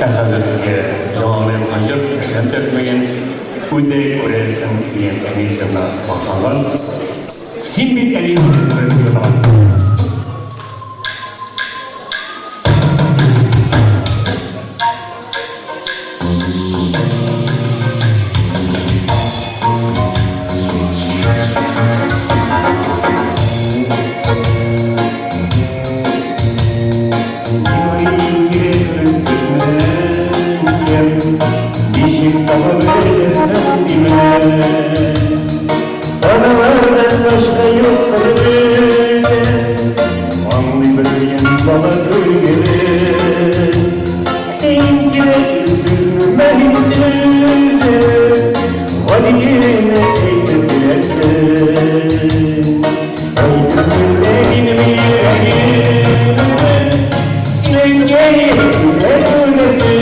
Ә хәзер сезгә яңа язган җыр эшләп тә бетмәгән, Үтә күрәсең дигән әни җырына багышланган. Син бит әни дип аталган. Сүзмәһин сүзе, гади генә әйтеп бирәсең. Әйтерсең лә минем йөрәгемне синең генә күрәсең.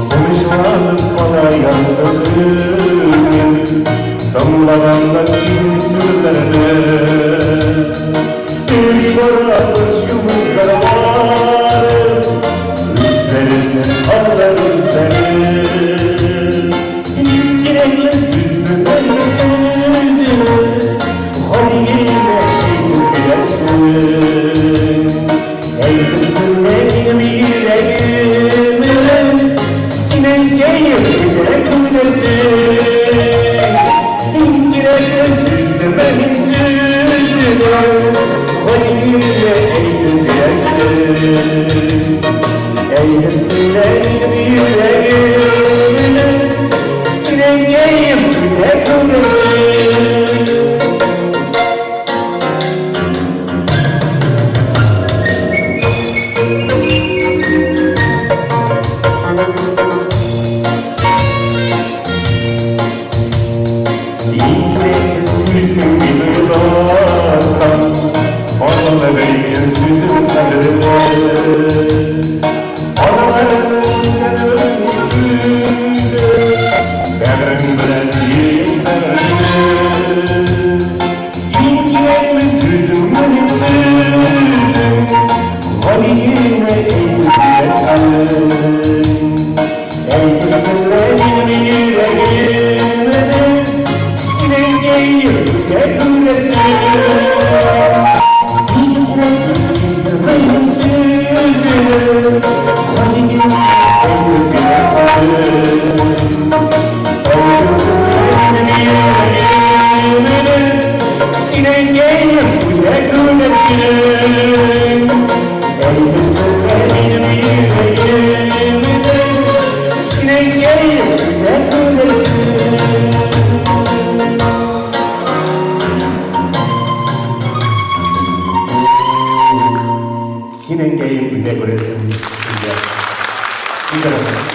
Тынычланып кала язды күңел, Тыңлаганда синең сүзләрне. Эри бара борчуым зарларым, Үзләреннән кала үзләре. Иң кирәкле сүзне белмәсең, Гади генә әйтеп бирәсең. Әйтерсең лә минем йөрәгемне Синең кәефеңә күнәсең. Иң кирәкле сүзне, мөһим сүзне Гади генә әйтеп бирәсең. Әйтерсең лә минем йөрәгемне Синең кәефеңә күнәсең. Инде сүзең мин уйласам, Балалы бәйген сүзем кадерле. Балаларының кадерле, Бәгърең белән йөзең бәгъреңне. Иң кирәкле сүзең, мөһим сүзең, Гади генә әйтеп бирәсең. Әйтерсең лә минем йөрәгемне Синең кәефкә күрәсең. Иң кирәкле сүзне, мөһим сүзне Гади генә әйтеп бирәсең. Әйтерсең лә минем йөрәгемне Синең кәефкә күрәсең. Әйтерсең лә минем йөрәгемне Синең кәефкә күрәсең. Синең кәефкә күрәсең. Бик рәхмәт.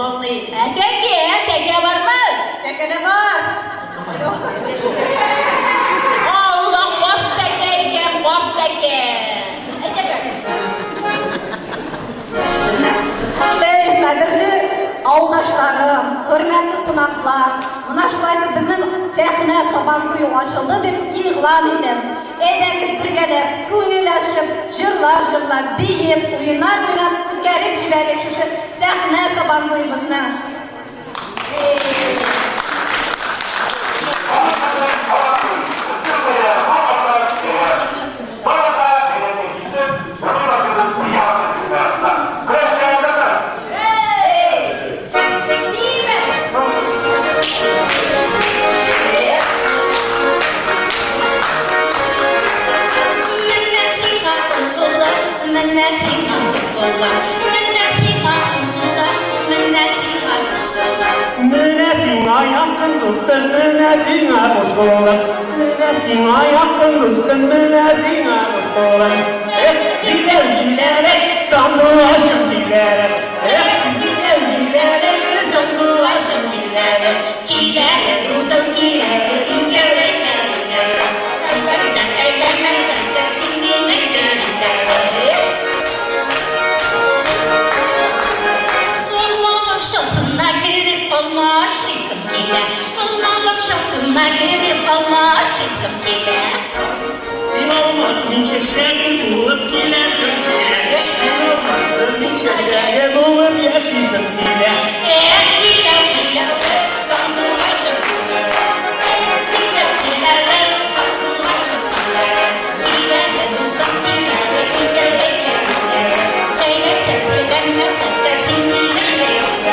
Главный, ә тәкә, тәкә бармы? Тәкә дә бар. Алла, карт тәкә икән, карт тәкә. Әйдәгез. Эй, кадерле авылдашларым, хөрмәтле кунаклар, менә шулай итеп безнең сәхнә Сабантуе ачылды дип игълан итәм. Әйдәгез бергәләп, күңел ачып, җырлар җырлап, биеп, уеннар уйнап үткәреп җибәрик шушы сәхнә Сабантуебызны. Менә сиңа куллар, менә сиңа куллар, менә сиңа куллар, менә сиңа куллар. Менә сиңа якын дустым, менә сиңа куш кулым. Менә сиңа якын дустым, менә сиңа куш кулым. Эх, җилләр, җилләр, сандугачым диләр. Эх, җилләр, җилләр, сандугачым диләр. Киләде дустым, киләде, икәүләп киләде. Әйләнсәң, әйләнмәсәң дә син минем гөлемдә. Алма бакчасына кереп алма ашыйсым килә. Алма бакчасына кереп алма ашыйсым килә. Син алмас, мин чәчәгем булып киләсем килә. Син алмас, мин чәчәгем булып яшисем килә. Эх, сөйләү, сөйләү, сандугачым килә. Эх, сөйләү, сөйләү, сандугачым килә. Киләде дустым, киләде, икәүләп киләде. Әйләнсәң, әйләнмәсәң дә син минем гөлемдә.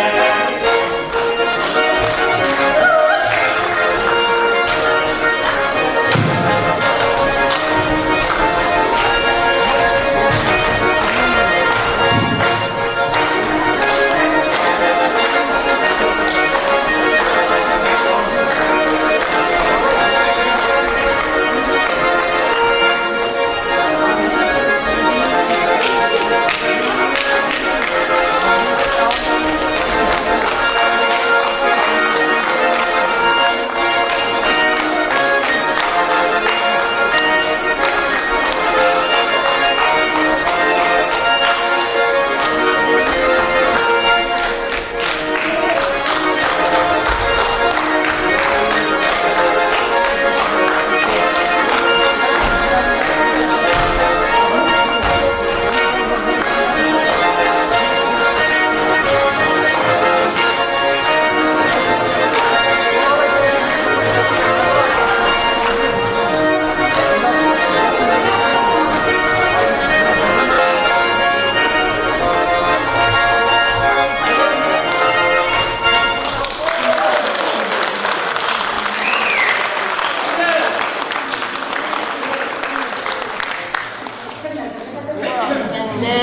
Хөрмәтле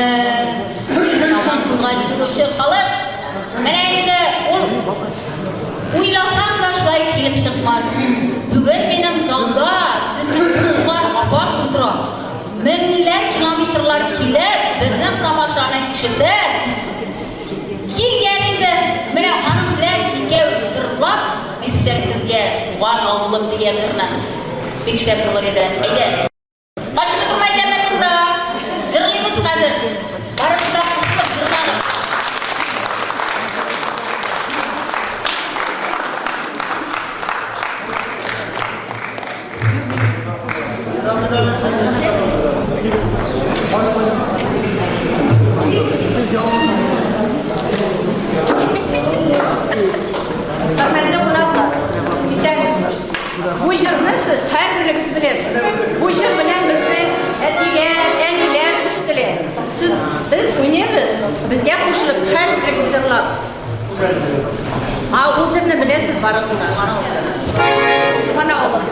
Сабантуйга җыелучы халык, менә инде ул уйласам да шулай килеп чыкмас. Бүген минем залда үземнең туган апам утыра. Меңләр километрлар килеп, безнең тамашаны ишетеп, килгән инде. Менә аның белән икәү җырлап бирсәк сезгә Туган авылым дигән җырны. Бик шәп булыр иде. Әйдә. Качып утырма әйдәмә монда. Җырлыйбыз хәзер. Барыгыз да кушылып җырлагыз. Хөрмәтле кунаклар, исәнмесез. Бу җырны сез һәрберегез беләсез. Бу җыр белән безнең әтиләр, әниләр үстеләр. Сез без уйныйбыз, безгә кушылып һәрберегез җырлагыз. А ул җырны беләсез барыгыз да. Туган авылым.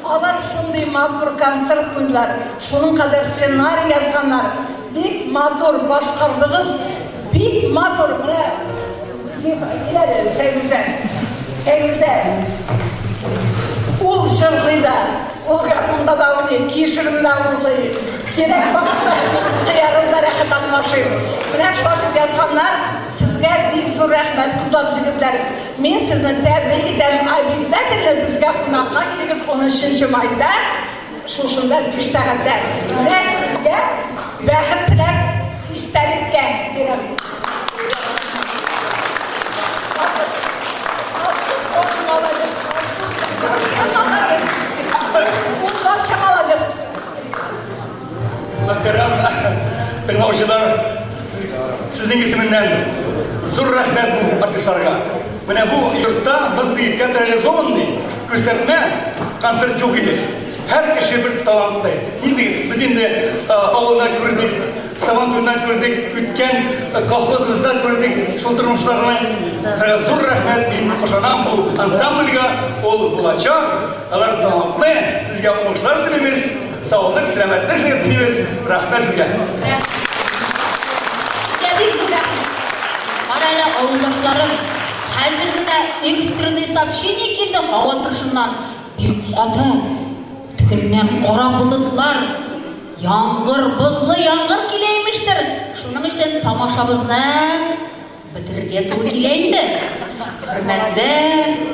Алар шундый матур концерт куйдылар, шуның кадәр сценарий язганнар. Бик матур башкардыгыз, бик матур. Менә Фәйрүзә. Фәйрүзә. Ул җырлый да, ул гармунда да уйный, кишерен дә урлый. Кирәк вакытта кыярын да рәхәтләнеп ашый. Менә шулай дип язганнар. Сезгә бик зур рәхмәт, кызлар, җегетләр. Мин сезне тәбрик итәм, обязательно безгә кунакка килегез 13 майда, шушында 5 сәгатьтә. Менә сезгә бәхет теләп, истәлеккә бирәм. Мөхтәрәм. тыңлаучылар, сезнең исеменнән зур рәхмәт бу артистларга. Менә бу йортта мондый театрализованный күрсәтмә концерт юк иде. Һәр кеше бер талантлы. Нинди без инде авылда күрдек, Сабан туеннан күрдек, үткән колхозыбызда күрдек шул тормышларны. Сезгә зур рәхмәт, мин ышанам бу ансамбльгә, ул булачак. Алар талантлы, сезгә уңышлар телибез. Саулык, сәламәтлек телибез. Рәхмәт сезгә. Сезгә бик зур рәхмәт. Кара әле, авылдашларым, хәзер генә экстренный сообщение килде һава торышыннан. Бик каты, тегеннән кара болытлар, яңгыр, бозлы яңгыр килә имештер. Шуның өчен тамашабызны бетерергә туры килә инде. Хөрмәтле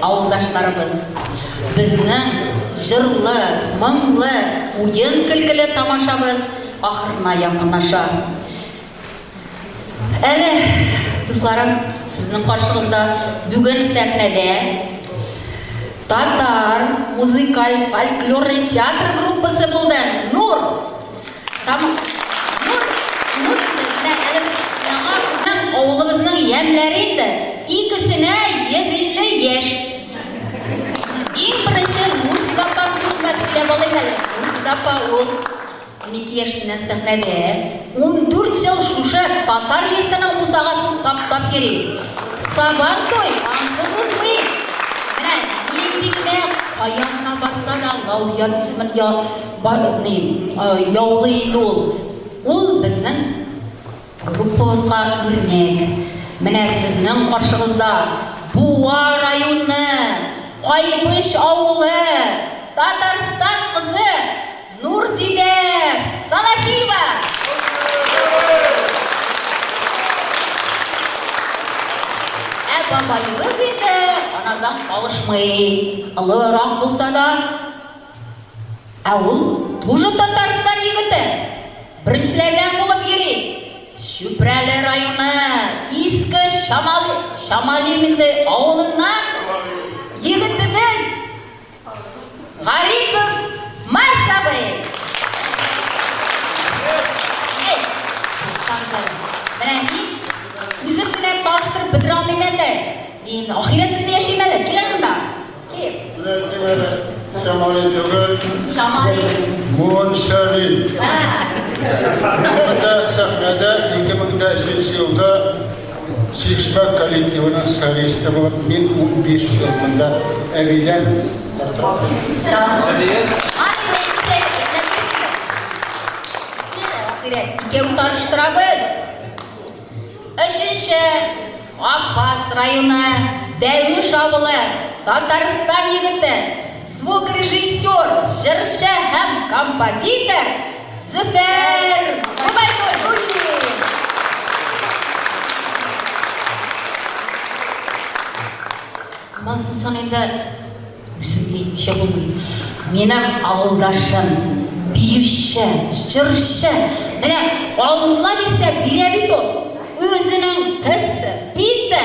авылдашларыбыз, безнең җырлы, моңлы, уен-көлкеле тамашабыз ахырына якынлаша. Әле, дусларым, сезнең каршыгызда бүген сәхнәдә татар музыкаль фольклорный театр группасы булды. Нур! Там Нур, Нур инде, менә әле без яңа безнең авылыбызның ямьләре инде. Икесенә 150 яшь. Иң беренче Нурзида апа турында сөйләп алыйм әле. Нурзида апа ул 12 яшеннән сәхнәдә, 14 ел шушы татар йортының бусагасын таптап йөри. Сабан туй ансыз узмый. Менә нинди генә кая гына барса да лауреат исемен Бар, ни, яулый инде ул. Ул безнең группабызга үрнәк. Менә сезнең каршыгызда Буа районы, Кайбыч авылы, Татарстан кызы Нурзидә Салахиева! Ә бабаебыз инде анардан калышмый. Олырак булса да, Ә ул тоже Татарстан егете. Беренчеләрдән булып йөри. Чүпрәле районы Иске Чамали, Чамалим инде авылыннан егетебез Гарипов Марс абый. Әй, туктагыз әле. Менә мин үзем генә таныштырып бетерә алмыйм әле. Мин ахирәтемдә яшим әле. Кил монда. Киев. Менә әйтим әле, Шамали түгел. Шамали. Муншали. Мин монда сәхнәдә 2003 елда Чишмә коллективының солисты булып, мин 15 ел монда әбидән тартып. Икәү таныштырабыз. Өченче, Апас районы, Дәвеш авылы, Татарстан егете, звукорежиссер, җырчы һәм композитор Зөфәр Гобәйдуллин. Монсысын инде Үземне әйтмичә булмый. Минем авылдашым, биюче, җырчы. Менә Алла бирсә, бирә бит ул. Үзенең төсе, бите,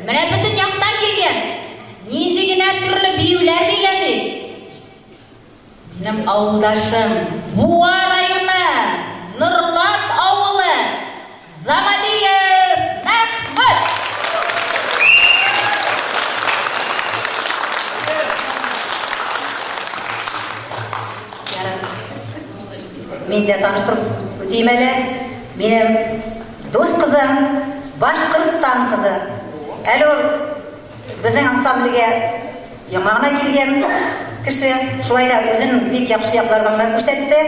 менә бөтен яктан килгән. Нинди генә төрле биюләр биләми. Минем авылдашым, Буа районы, Норлат авылы, Замалиев Мәхмүт! Ярар. Мин дә таныштырып үтим әле. Минем дус кызым, Башкортстан кызы. Әле ул Безнең ансамбльгә яңа гына килгән кеше, шулай да үзен бик яхшы яклардан гына күрсәтте.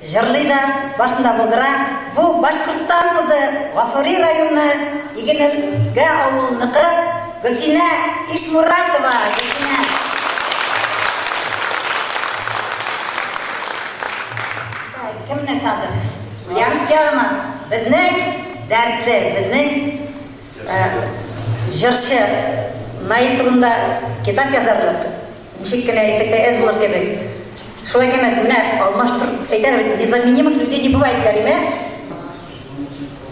Җырлый да, барысын да булдыра. Бу Башкортстан кызы, Гафури районы, Игенелгә авылыныкы Гөлсинә Ишмуратова. Гөлсинә. Кемне садыр? Ульяновск ягымы? Безнең дәртле, безнең Җырчы Наил турында китап язарлык, ничек кенә әйтсәк тә әз булыр кебек. Шулай кәмәт, менә алмаштырып әйтәләр бит, незаменимых людей не бывает диләр, име?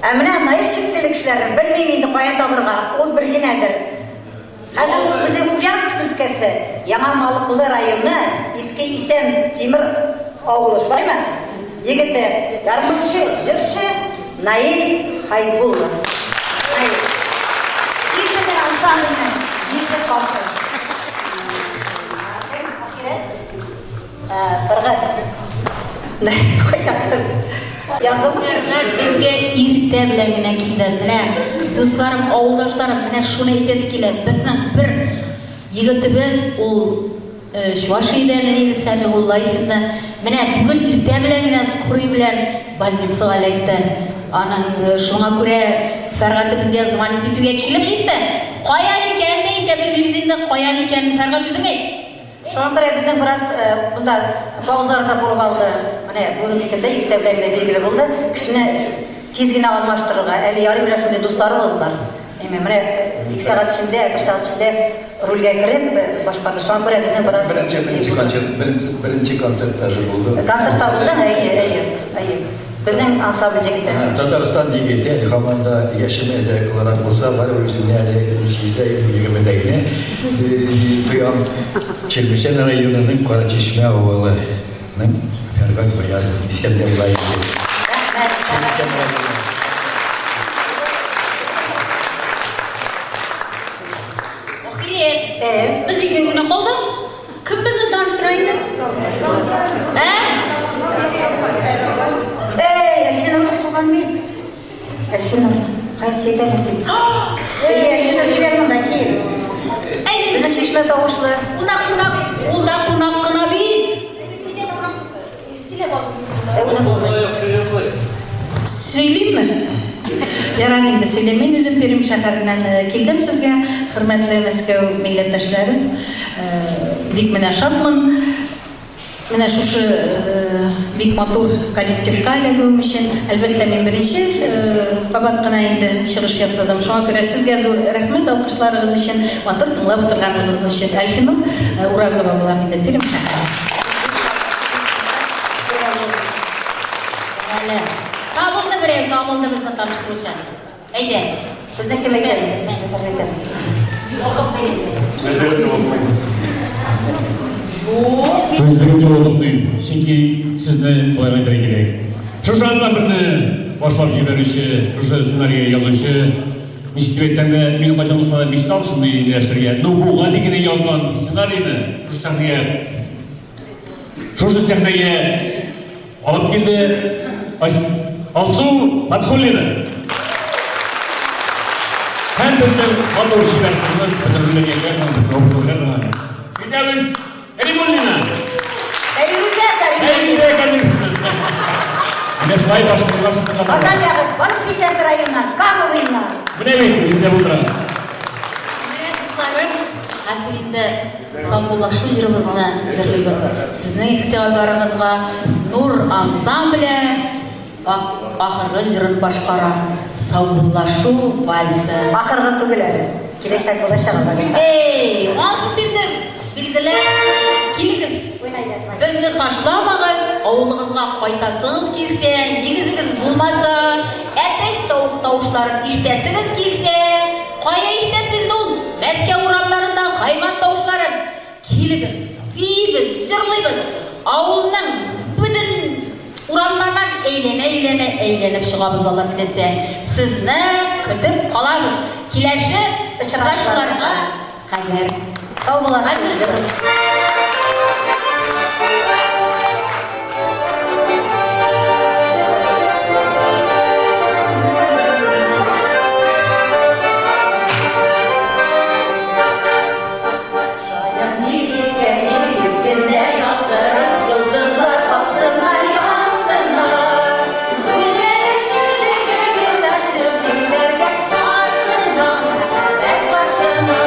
Ә менә Наил шикелле кешеләрне белмим инде каян табырга, ул бер генәдер. Хәзер ул безнең Ульяновск өлкәсе, Яңа Малыклы районы, Иске Исән Тимер авылы, шулаймы? Егете, гармунчы, җырчы. Наил Хайбуллов. Наил. Җирлекнең ансамбленең йөзе каршы. Ахирәт. Фәргать. Кайчандыр яздымы син? Фәргать безгә иртә белән генә килде. Менә, дусларым, авылдашларым, менә шуны әйтәсе килә. Безнең бер егетебез, ул Чувашиядән инде Сәмигулла исемле. Менә бүген иртә белән генә скорый белән больницага эләкте. Аның шуңа күрә Фәргатебезгә звонить итүгә килеп җитте. Каян икәнен дә әйтә белмибез инде, каян икәнен Фәргать үзең әйт. Шуңа күрә безнең бераз монда паузалар да булып алды. Менә бүгенге көндә иртә белән генә билгеле булды. Кешене тиз генә алмаштырырга. Әле ярый менә шундый дусларыбыз бар. Әмма менә ике сәгать эчендә, бер сәгать эчендә рульгә кереп башкарды. Шуңа күрә безнең бераз Беренче, беренче концерт, беренче, беренче концерт даже булды. Концертта булды, әйе, әйе, әйе. Безнең ансамбль егете. Татарстан егете әле һаман да яшем әзрәк буларак булса, барыбер үземне әле ничегездә егермедә генә тоям. Чирмешән районының Кара Чишмә авылының Фәргать Гаязов дисәм дә була инде. Рәхмәт. Чирмешән районы. Ахирәт. Э. Без икәү генә калдык. Кем безне таныштыра инде? Ә? Эй, Әлфинур үзе туган бит. Әлфинур, кая әйт әле син. Әй, Әлфинур, кил әле монда, кил. Әйдә. Безнең чишмә тавышлы. Ул да кунак, ул да кунак кына бит. Сөйләп ал. Ә үзе туган. Сөйлимме? Ярар инде, сөйлим. Мин үзем Пермь шәһәреннән килдем сезгә, хөрмәтле Мәскәү милләттәшләрем. Бик менә шатмын. Менә шушы бик матур коллективка эләгүем өчен. Әлбәттә, мин беренче кабат кына инде чыгыш ясадым. Шуңа күрә сезгә зур рәхмәт алкышларыгыз өчен, матур тыңлап утырганыгыз өчен. Әлфинур Уразова булам инде, Пермь шәһәре. Әле. Табылды берәү, табылды безне таныштыручы. Әйдә. Безнең кем әйтә? Зөфәр әйтә. Укып бир инде. Күзләрем дә укымыйм. Юк. Күзлегем дә укымыйм, чөнки сезне болай әйтергә кирәк. Шушы ансамбльне башлап җибәрүче, шушы сценарийга язучы, ничек дип әйтсәң дә, мин кайчан булса да мечтал шундый нәрсәләргә. Ну, бу гади генә язган сценарийны шушы сәхнәгә шушы сәхнәгә Алып килде Алсу Фатхуллина. Һәм безнең матур чибәр кызыбыз, безнең Фидәвес Кәримуллина. Фәйрүзә Кәримуллина. Фәйрүзә Кәримуллина. Менә шулай башкортлар Казан ягы, Балык Бистәсе районыннан, Камовыйннан. Менә бит, үзендә булдыра. Менә дусларым, хәзер инде Саубуллашу җырыбызны җырлыйбыз. Сезнең игътибарыгызга Нур ансамбле ахыргы җырын башкара. Саубуллашу вальсы. Ахыргы түгел әле. Киләчәк булачак, Алла бирса. Эй, ансыз инде, билгеле. Килегез. Безне ташламагыз, авылыгызга кайтасыгыз килсә, нигезегез булмаса, әтәч тавык тавышларын ишетәсегез килсә, кая ишетәсе инде ул Мәскәү урамнарында хайван тавышларын? Килегез, биибез, җырлыйбыз, авылның бөтен урамнарыннан әйләнә-әйләнә әйләнеп чыгабыз, Алла теләсә. Сезне көтеп калабыз. Киләсе очрашуларга кадәр. Сау буласыз. Шаян җилгә җилеп кенә яктырып, йолдызлар калсыннар, янсыннар. Күңелем кешегә гөл ачып җилләргә ашкынам, мәхәббәт каршына.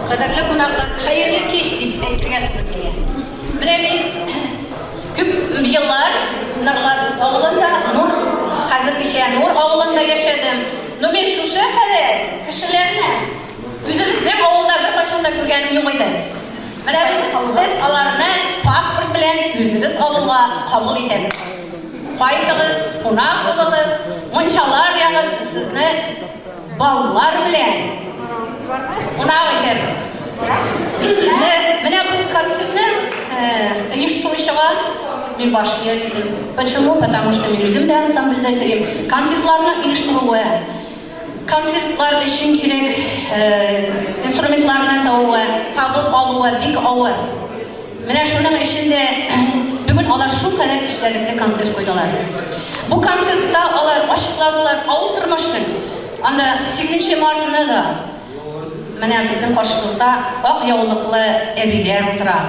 Кадерле кунаклар, хәерле кич дип әйтергә туры килә. Менә мин күп еллар Норлат авылында, Нур, хәзергечә Нур авылында яшәдем. Но мин шушы кадәр кешеләрне үзебезнең авылда беркайчан да күргәнем юк иде. Менә без, без аларны паспорт белән үзебез авылга кабул итәбез. Кайтыгыз, кунак булыгыз, мунчалар ягып, без сезне баллар белән кунак итәрбез. Менә бу концертны оештыручыга мин баш ияр идем. Почему? Потому что мин үзем дә ансамбльдә йөрим. Концертларны оештыруы, концертлар өчен кирәк инструментларны табуы, табып алуы бик авыр. Менә шуның өчен дә бүген алар шулкадәр эчтәлекле концерт куйдылар. Бу концертта алар ачыкладылар авыл тормышын. Анда сигезенче мартны да менә безнең каршыбызда ак яулыклы әбиләр утыра.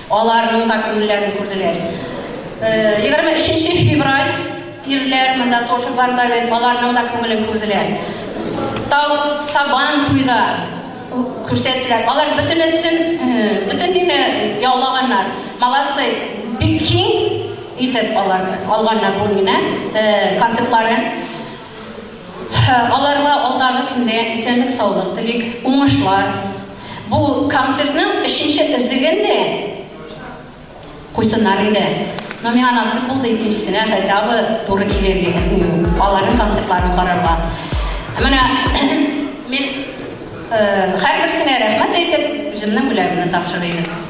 Аларның да күңелләрен күрделәр. 23 февраль ирләр монда тоже бар да бит, аларның да күңелен күрделәр. Тау Сабан туйда күрсәттеләр. Алар бөтенесен, бөтен мине яулаганнар. Молодцы, бик киң итеп алар алганнар бу мине, концертларын. Аларга алдагы көндә исәнлек-саулык телик, уңышлар. Бу концертның өченче өзеген дә Куйсыннар иде. Но миңа насыйп булды икенчесенә хотя бы туры килергә, аларның концертларын карарга. Менә мин һәрберсенә рәхмәт әйтеп, үземнең бүләгемне тапшырыр идем.